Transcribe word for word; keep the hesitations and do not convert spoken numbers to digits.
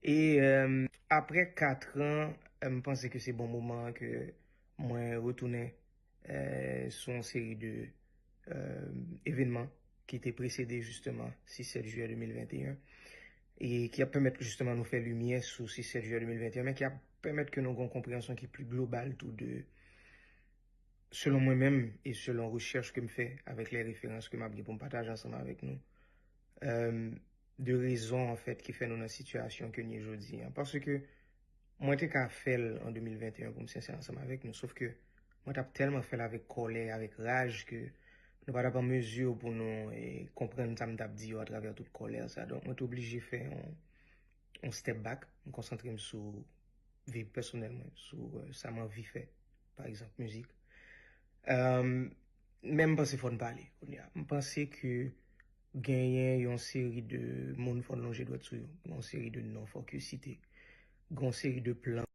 E euh, apre kat an, euh, m panse ke se bon moman ke mwen retounen euh, sou yon seri de euh, evenman ki te presede jisteman sis sèt jiyè de mil venteyen e ki ap pèmèt jisteman nou fè limyè sou sis sèt jiyè de mil venteyen, men ki ap pèmèt ke nou gen yon konpreyansyon ki pli global tou de selon mwen menm e selon rechèch ke m fè avèk lè referans ke m ap gen pou m pataje ansanm avèk nou, euh, de rezon an fèt ki fè nou nan sitiyasyon ke n ye jodi an. Paske mwen te ka fè l an de mil venteyen pou m sensè ansanm avèk nou, sof ke mwen t ap tèlman fè l avèk kòlè, avèk raj ke nou pa t ap an mezi pou nou e, konprann sa m t ap di yo atravè tout kòlè sa. Donk mwen te oblije fè yon yon step back, m konsantre m sou vi pèsonèl mwen, sou euh, sa m anvi fè, pa egzanp mizik. Euh, men m panse fò n pale kounye a. M panse ke genyen yon seri de moun fò n lonje dwèt sou yo, yon seri de non fò ke site, yon seri de plan